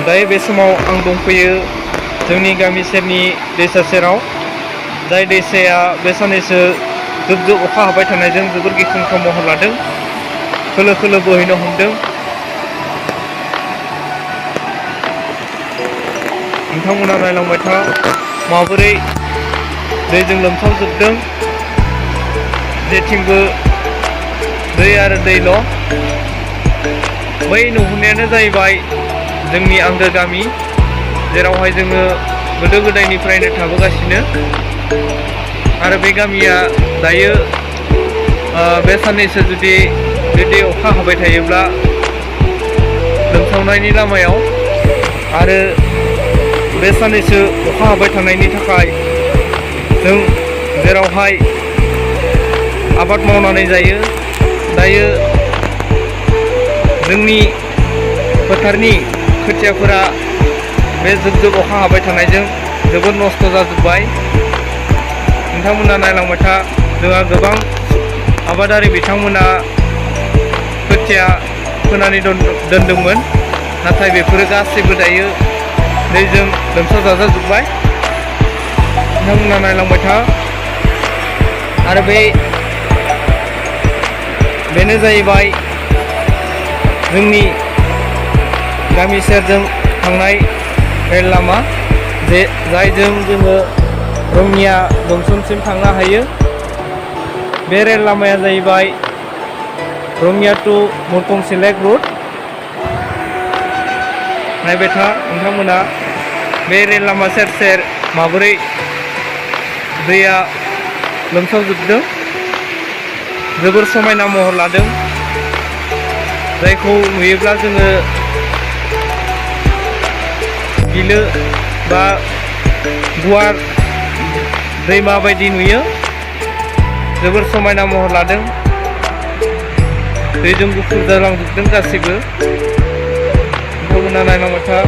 दायो बे समाव आं दंफैयो जोंनि गामि सेरनि दैसा सेराव, जाय दैसाया बे साननैसो जुब जुब अखा हाबाय थानायजों जोबोर गिख्रंथाव महर लादों, खोलो खोलो बोहैनो हमदों। नोंथांमोना नायलांबाय था माबोरै दैजों लोमसावजोबदों। जेथिंबो दै आरो दैल'। बै नुहुरनायानो जाहैबाय जोंनि आंगो गामि, जेरावहाय जोङो गोदो गोदायनिफ्रायनो थाबोगासिनो। आरो बे गामिया दायो बे साननैसो जुदि अखा हाबाय थायोब्ला लोमसावनायनि लामायाव। आरो बे साननैसो अखा हाबाय थानायनि थाखाय जों जेरावहाय आबाद मावनानै जायो, दायो जोंनि फोथारनि खोथियाफोरा बे जुब जुब अखा हाबाय थानायजों जोबोद नस्थ' जाजोब्बाय। नोंथांमोना नायलांबाय था, जोंहा गोबां आबादारि बिथांमोना खोथिया फोनानै दोनदोंमोन, नाथाय बेफोरो गासैबो दायो दैजों लोमसाव जाजोब्बाय। नोंथांमोना नायलांबाय था। आरो बेनो जाहैबाय जोंनि गामि सेरजों थांनाय रेल लामा, जायजों जोङो रङिया जंसनसिम थांनो हायो। बे रेल लामाया जाहैबाय रङिया टु मुरखं सेलेक रुट। नायबाय था नोंथांमोना बे रेल लामा सेर सेर माबोरै दैया लोमसावजोबदों, जोबोर समायना महर लादों, जायखौ नुयोब्ला जोङो बिलो बा गुवार दैमा बायदि नुयो। जोबोर समायना महर लादों, दैजों गुफुर जालांजोबदों गासैबो। नोंथांमोना नायलांबाय था।